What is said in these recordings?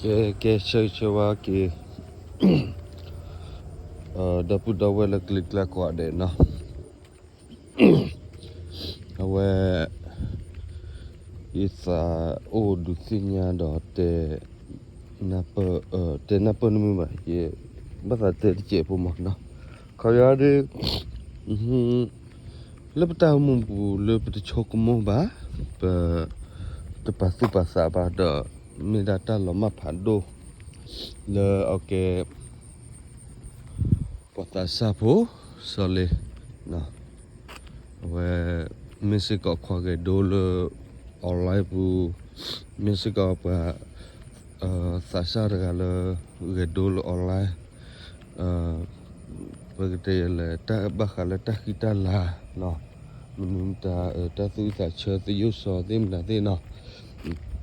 ကဲ ကဲ ဆၢဂ့ၤဆၢဝါက့ၤ ဒီပုၢ်ဒီဝဲၢ်လၢကလံၤကျါကိးဂၤဒဲးနီၤ. အဝဲ ယသးအိၣ်ဒုးသ့ၣ်ညါဒီးတဲ နၢ်ပၢၢ် တဲနၢ်ပၢၢ်နမုၢ်ဘၣ် ယဘၣ်သးတဲတစဲးဖိမးနီၤ. ခီယၤဒ် လၢပတၢ်အိၣ်မူပူၤလၢပတဆိကမိၣ်ဘၣ်, ပ တပာ်သူၣ်ပာ်သးဘၣ်ဒီး မ့ၢ်ဒၣ်တၢ်လီၤမၢ်ဖးဒိၣ် လၢအကဲ ပှၤသးစၢ်ဖိ စီၤလ့ အဝဲ မ့ၢ်စ့ၢ်ကီးခွါဂဲၤဒိလၢ online ပူၤ, မ့ၢ်စ့ၢ်ကီးပှၤ သးစၢ်တဂၤလၢ ဂဲၤဒိလၢ online ပကတဲလဲၣ် တၢ်ဘၣ်ဃးလၢတၢ်ဃံတၢ်လၤနီၤ, မနုၤမတၤ တၢ်သူၣ်အုးသးဆၢသယိၣ်စီၤသ့ၣ်မတၤသ့ၣ်နီၤ,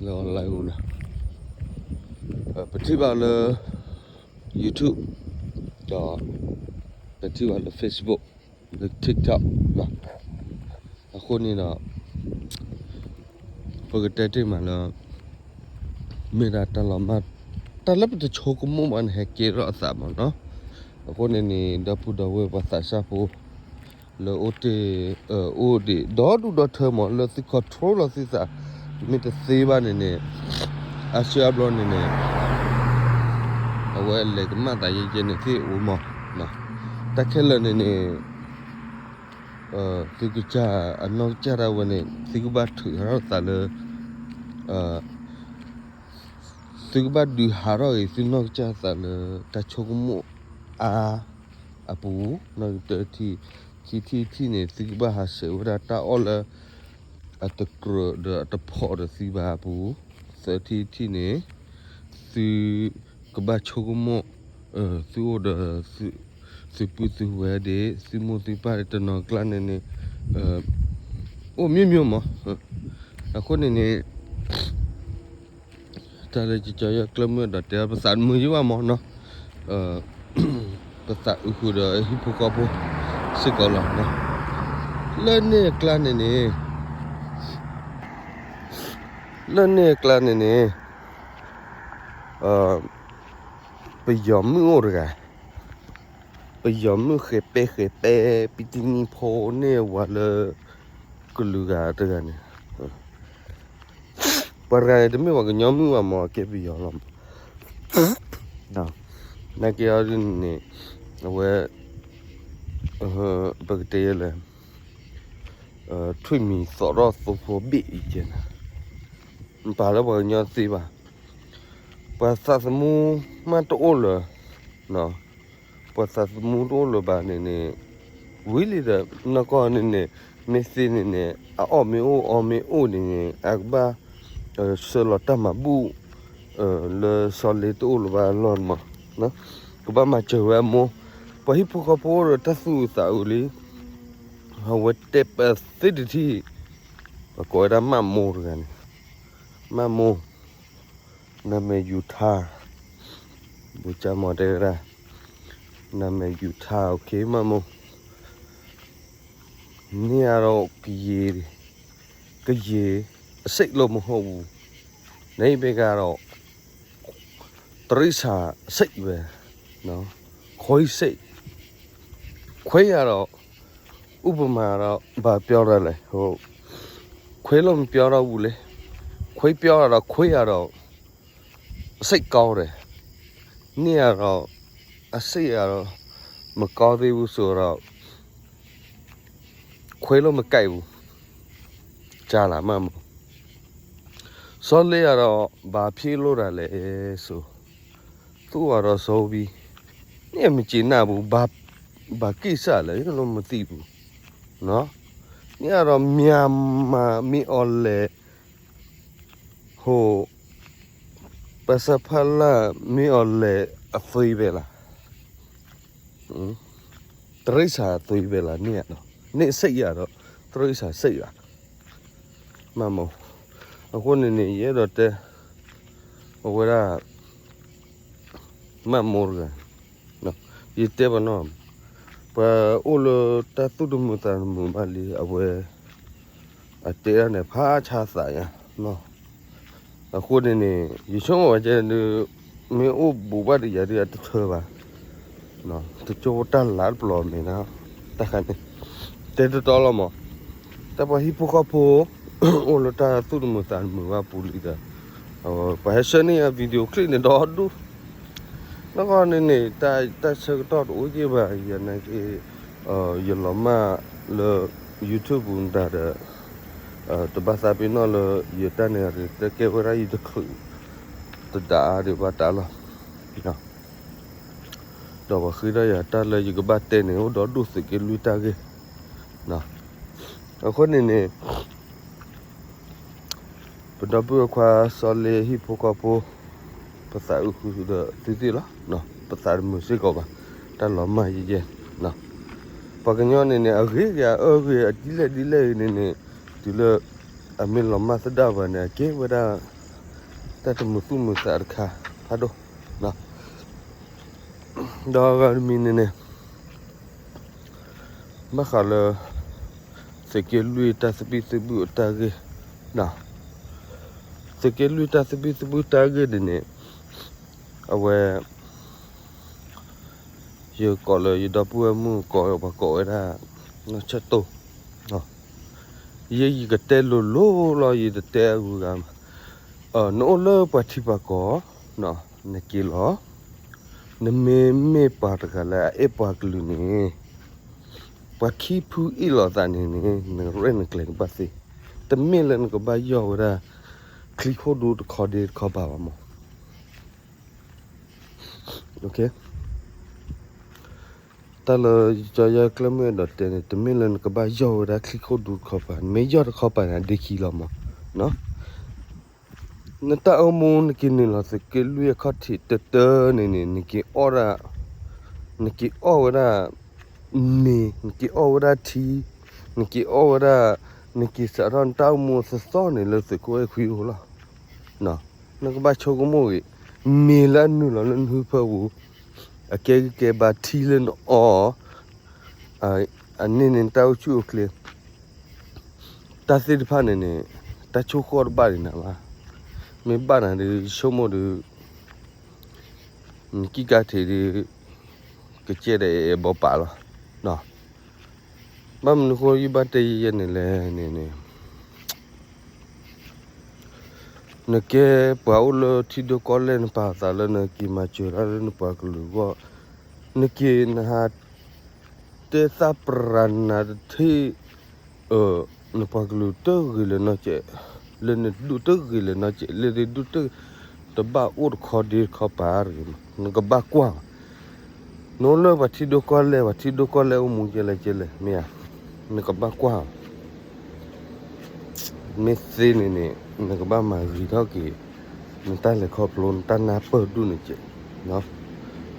လၢ online ပူၤနီၤ, ပထံၣ်ဘၣ်လၢ YouTube ဒီး ပထံၣ်ဘၣ်လၢ Facebook လၢ TikTok နီၤ, အဃိန့ၣ်ဒီး ပကတဲတ့ၢ်မးလၢ မ့ၢ်ဒၣ်တၢ်လီၤမၢ် တၢ်လၢပတဆိကမိၣ်ဘၣ်န့ၣ် ဟဲကဲထီၣ်အသးမးနီၤ. အဃိန့ၣ်န့ၣ် ဒီပုၢ်ဒီဝဲၢ်ပှၤသးစၢ်ဖိ လၢအိၣ်တ့ၢ် အိၣ်ဒံး ဒီဒူၣ်ဒီထၢမး လၢသု control လီၤသုသး မ့ၢ်တသ့ဘၣ်န့ၣ်န့ၣ် အါစုအါဘျီန့ၣ်န့ၣ် အဝဲလဲၤကမၣ်သးယဲယဲန့ၣ်သ့ၣ်အိၣ်မး, တၢ်ခဲလၢာ်န့ၣ်န့ၣ် သုကစၢ်အနီၢ်ကစၢ်ဒၣ်ဝဲန့ၣ် သုကဘၣ်ထုးဟးထီၣ်သးလၢ သုကဘၣ်ဒုးဟးထီၣ်ဂ့ၤ သုနီၢ်ကစၢ်သးလၢ တၢ်ဆိကမိၣ်အါ အပူၤ, နီၣ်ဂံၢ်တၢထံၣ်, ခံထံၣ်တထံၣ်န့ၣ် သုကဘၣ်ဟးဆှဲးဝဲဒၣ်တၢ်အီၣ်လၢ အတကြၢးဒီးအတဖိးဒီးသုဘၣ်အပူၤ, သၢထံၣ်တထံၣ်န့ၣ် သုကဘၣ်ဆိကမိၣ် သုအိၣ်ဒီး သုပုၢ်သုဝဲၢ်ဒၣ် သုမိၢ်သုပၢ်ဒၣ် တနီၤကျါန့ၣ်န့ၣ် အိၣ်မ့ၢ်မ့ၢ်မး, အဃိန့ၣ်န့ၣ် တၢ်လၢကကီယီၢ်ကျၢၢ်မုၢ်ဒီးတဲ ပသးမုာ်ယံဘၣ်မးနီၤ, ပသးအုးဃုာ်ဒီးဟံၣ်ဖိဃီဖိစ့ၢ်ကီးလီၤ. လၢန့ၣ်အကျါန့ၣ်န့ၣ် လၢန့ၣ်အကျါန့ၣ်န့ၣ် ပယီၤမုၣ်အိၣ်တဂၤ, ပယီၤမုၣ်ဃဲၤပဲဃဲၤပဲ ပတနံၤဖိန့ၢ်ဝၤလၢ ကလုာ်ဂၤတဂၤန့ၣ်, ပှၤတဂၤန့ၣ် တမ့ၢ်ပှၤကညီမုၣ်ဘၣ်မး အကဲပယီၤလီၤမး, နာ်က့အီၤဒ်န့ၣ် အဝဲ ပကတဲလဲၣ် ထွံၣ်မံၤသီးထီၣ်သိဖိဘ့ၣ်အံၤကဲန့ၣ်, ပာ်လၢပှၤကညီသ့ဘၣ်, ပှၤသးသမူမးတအိၣ်လၢၤ, ပှၤသးသမူတအိၣ်လၢၤဘၣ်န့ၣ်န့ၣ်, ဝံၤလံဒီး နီၢ်ကီၢ်န့ၣ်န့ၣ် မ့ၢ်သ့န့ၣ်န့ၣ် အအီၣ်မ့ၢ်အိၣ်အီမ့ၢ်အိၣ်န့ၣ်န့ၣ် အကဘၣ် ဆှၢလီၤတၢ်မၤဘူၣ် လၢစီၤလ့တအိၣ်လၢၤဘၣ်အလီၢ်မး, ကဘၣ်မၤစၢၤဝဲအမိၢ်, ပှၤဟံၣ်ဖိဃီဖိဒီးတၢ်သူၣ်အုးသးအုးလံ, အဝဲတဲပသ့တထံၣ်, ပကိးဝဲဒၣ်မးမိၢ်တဂၤန့ၣ်, မးမိၢ်, နမဲာ်ယူၤထါ, ဘူကၠါမီၤတဲဝဲဒၣ်, နမဲာ်ယူၤထါ OK မးမိၢ်, န့ၢ်အဒီးကယံၤ, ကယံၤအစိတ်လို့မဟုတ်ဘူး, နမ့ၢ်ဘၣ်ကဒီး တိရစ္ဆာန်စိတ်ပဲ, ခွေးစိတ်, ခွေးကတော့ ဥပမာတော့ ဘာပြောရလဲ, ခွေးလို့မပြောတော့ဘူးလေ, ခွေးပြောရတော့ ခွေးကတော့ စိတ်ကောင်းတယ်, နင့်ကတော့ အစိတ်ကတော့ မကောင်းသေးဘူးဆိုတော့ ခွေးလို့မကြိုက်ဘူး, ကြားလား မမို့, စီၤလ့ကတော့ ဘာဖြစ်လို့တာလဲဆို, သူ့ကတော့ ဆိုပြီး, နင့်မကျေနပ်ဘူး, ဘာ, ဘာကိစ္စလဲ, နင့်တော့မသိဘူးနော်, နင့်ကတော့ မြန်မာမင်းအောင်လှိုင် ဟို, ပစဖလ မင်းအောင်လှိုင်အသွေးပဲလား, တိရစ္ဆာန်အသွေးပဲလား, နင့်ကတော့, နင့်စိတ်ကတော့ တိရစ္ဆာန်စိတ်လား, မမို့, အဃိန့ၣ်န့ၣ် ယအဲၣ်ဒိးတဲ အဝဲဒၣ် မမို့တဂၤ, ယတဲဘၣ်နီၤ, ပှၤအိၣ်လၢတၢ်သူၣ်တမုာ်သးတမုာ်ဘၣ်လံ အဝဲ အတဲဒၣ်န့ၣ် ဖးဆါသးယါ, နီၤ, အဃိန့ၣ်န့ၣ် ယဆိကမိၣ်ဝဲကဲဒုး မ့ၢ်အိၣ်ဘူးဘၣ်ဒီးယၤဒုးအတထၢဘၣ်, တကၠိတၢ်လၢ်တပျီၤမ့ၢ်နီၤ, တၢ်ခါန့ၣ် တဲတတီလီၤမး, တၢ်ပှၤဟံၣ်ဖိဃီဖိ အိၣ်လၢတၢ်သူၣ်တမုာ်သးတမုာ်ဘၣ်ပူၤလံဒီး ပှၤဟဲဆှၢန့ၢ်ယၤ video clip န့ၣ်ဒီဒူၣ်, နီၢ်ကီၢ်န့ၣ်န့ၣ် တၢ်ဆၢကတီၢ်တအိၣ်က့ၢ်ဘၣ် ယနာ်က့ ယလီၤမၢ်လၢ YouTube ပူၤတၢ်ဒီး တဘၣ်သးပ့ၤနီၣ်လၢယတၢ်န့ၣ် တကဲဝဲဒၣ်ယတချုး တဒၣ်အါဒံးဘၣ်တၢ်လီၤ, ဒီးပှၤဃ့ထီၣ်ယၤတၢ်လၢယကဘၣ်တဲန့ၣ် အိၣ်ဒီဒူၣ်သုးက့လွံၢ်တၢ်ဂ့ၢ်, အဃိန့ၣ်န့ၣ် ပဒီပုၢ်ဝဲၢ်ခွါစီၤလ့ဟံၣ်ဖိဃီဖိ ပသးအုးဃုာ်ဒီးသုသ့ၣ်လီၤ, ပသးတမုာ်စ့ၢ်ကီးဘၣ်, တၢ်လီၤမၢ်ယဲယဲ, ပှၤကညီန့ၣ်န့ၣ် အဂ့ၤဂ့ၤအအၢဂ့ၤ အဒ်လဲၣ်ဒ်လဲၣ်ဂ့ၤန့ၣ်န့ၣ် တုၤလၢ အမ့ၢ်လီၤမၢ်သဒၣ်ဘၣ်န့ၣ် အကဲဝဲဒၣ် တၢ်တမုာ်သူၣ်မုာ်သးတခါ ဖးဒိၣ်, ဒီးဂၤတမံၤန့ၣ်န့ၣ် ဘၣ်ဃးလၢ သုးက့လွံၢ်တၢ်သဘံၣ်သဘုၣ်အတၢ်ဂ့ၢ်, သုးက့လွံၢ်တၢ်သဘံၣ်သဘုၣ်တၢ်ဂ့ၢ်န့ၣ်န့ၣ် အဝဲ ယကိးလၢယဒီပုၢ်ဝဲၢ်မုၣ်ကိး ပှၤကိးဝဲဒၣ် နီၢ်ဆၢၣ်တိၢ်, ယဲယကတဲလိၤလိၤလီၤ ယတတဲအဂုၤအဂၤဘၣ်, နအိၣ်လၢပှၤထံပှၤကီၢ် နက့ၤလီၤ, နမ့မ့ၢ်ပှၤတဂၤလၢအအဲၣ်ပှၤကလုာ်န့ၣ် ပှၤခံဖုအ့ၣ်လိာ်သးန့ၣ်န့ၣ် နရဲၣ်နကျဲၤကဘၣ်သ့, တမ့ၢ်လၢနကဘၣ်ယီၢ်ဝဲဒၣ် ချံခိၣ်ဒူတခီဒ့တခီပၤဘၣ်မး တၢ်လၢယကၠီယါကျၢၢ်မုၣ်အဲၣ်ဒိးတဲန့ၣ် တမ့ၢ်လၢနကဘၣ်ယီၢ်ဝဲဒၣ်ချံခိၣ်ဒူတခီပၤ, နမ့ၢ်ယီၢ်တခီပၤန့ၣ် အဒ့ခံလီၤမး, နတၢ်အိၣ်မူနက့ၤနုာ်လီၤသုးက့လွံၢ်အခီၣ်ထံးတတၢၢ်န့ၣ်န့ၣ် နက့ၤအီၣ်ဒၣ်, နက့ၤအီၣ်ဝဲဒၣ် မ့ၤ, နက့ၤအီၣ်ဝဲဒၣ်ထံ, နက့ၤအီၣ်ဝဲဒၣ်, နက့ၤစးထီၣ်နတၢ်အိၣ်မူအသီသီန့ၣ်လၢသုးခိၣ်အဲၣ်ခွံအိၣ်လီၤ, နကဘၣ်ဆိကမိၣ်ဂ့ၤ, မ့ၤလၢအနုာ်လီၤလၢနဟၢဖၢပူၤ, အကဲဂံၢ်ကဲဘါထံလၢနအီၣ် အန့ၣ်န့ၣ် နတၢ်အိၣ်ဆူၣ်အိၣ်ချ့, တၢ်သ့ၣ်တဖၣ်န့ၣ်န့ၣ် တၢ်ဆိၣ်ဃီၣ်တဘၣ်ဒံးနၤဘၣ်, မ့ၢ်ဘၣ်နၤဒုး ဆိကမိၣ်ဒုး နကံၢ်ကါထံးဒုး ကစဲၣ်ဒီးအဲၣ်ဘီပာ်လီၤ, ဘၣ်မနုၤဃိယဘၣ်တဲယဲယဲန့ၣ်လဲၣ်န့ၣ်န့ၣ် နကဲပှၤအိၣ်လၢထံဒိၣ်ကီၢ်လဲၢ် နပာ်သးလၢနက့ၤမၤစၢၤတၢ်လၢနပှၤကလုာ်အဂီၢ်, နက့ၤနဟး တဲသးပရၤနၤတထံၣ် နပှၤကလုာ်တဂ့ၤလၢၤနီတစဲး, လၢနဒူၣ်တဂ့ၤလၢၤနီတစဲး, လၢနဒူၣ်တ တဘၣ်အိၣ်တခီဒ့တခီပၤတဂ့ၤမး, နကဘၣ်ကွၢ်လီၤ, နအိၣ်လၢပှၤထံဒိၣ်ကီၢ်လဲၢ် ပှၤထံဒိၣ်ကီၢ်လဲၢ်အိၣ်မူကဲလဲၣ်ကဲလဲၣ် မ့ၢ်ဧါ, နကဘၣ်ကွၢ်လီၤ မ့ၢ်သ့န့ၣ်န့ၣ် နကဘၣ်မၤဂ့ၤထီၣ်က့ၤ နတၢ်လဲၤခီဖျိ နတၢ်နၢ်ပၢၢ်ဒူၣ်န့ၣ်ကဲး,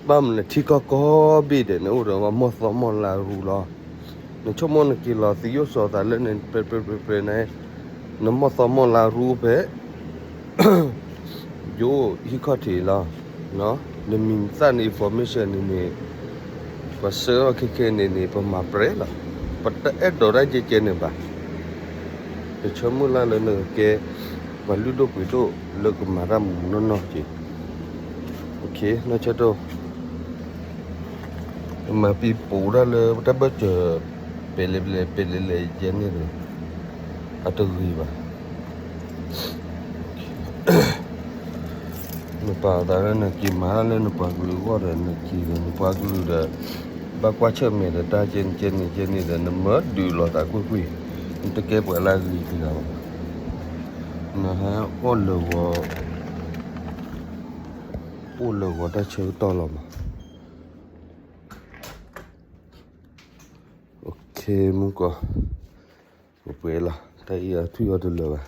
ဘၣ်မနုၤထံကီၢ်ကိးဘ့ၣ်ဒဲး နအိၣ်ဒီးမီၢ်သီမီၢ်လါရူလီၤ, နဆိကမိၣ်နက့ၤလီၤသံယိၣ်စီၤသးလၢန့ၣ် ပြဲပြဲပြဲပြဲန့ၣ် နမီၢ်သီမီၢ်လါရူဖဲ ယအိၣ်ဟံၣ်ခီၣ်ထံးလီၤ, နမံၤနသၣ်န့ၣ် information န့ၣ်န့ၣ် ပှၤဆှၢအီၤခဲခဲန့ၣ်န့ၣ် ပမၤပြဲလီၤ, ပတအဲၣ်ဒိးတၢ်ကဲကဲန့ၣ်ဘၣ်, ပဆၢမုၢ်လၢ်လၢနကကဲ ပှၤလုၢ်ဒိၣ်ပှ့ၤဒိၣ်လၢကမၤတၢ်မူးနီၢ်နီၢ်က့ၤ, နီၢ်ဆၢတိၢ် မၤပံၤပိာ်ဒၣ်လၢပတၢ်ဘၢၣ်စၢၤ ပဲာ်လဲၣ်ပဲာ်လဲၣ်ပဲာ်လဲၣ်လဲၣ်ယဲန့ၣ်ဒီး အတဂ့ၤဘၣ်. နပာ်သးလၢနက့ၤမၤလၢနပှၤကလုာ်အဂီၢ်ဒီး နက့ၤဒီးနပှၤကလုာ်ဒီး ဘၣ်ကွၢ်ဆၢၣ်မဲာ်ဒီးတၢ်ကဲန့ၣ်ကဲန့ၣ်ကဲန့ၣ်ဒီး နမၢဒုးလိာ်သးကွ့ၢ်ကွ့ၢ်, နတကဲပှၤလၢအဂ့ၤတဂၤဘၣ်, နဟဲအိၣ်လၢဂီၤ အိၣ်လၢဂီၤတၢ်ဆၢကတီၢ်လီၤမး. မုၢ်ကီၢ် ပှဲၤလီၤ တၢ်အံၤအထွံၣ်အီၤတလၢာ်ဘၣ်.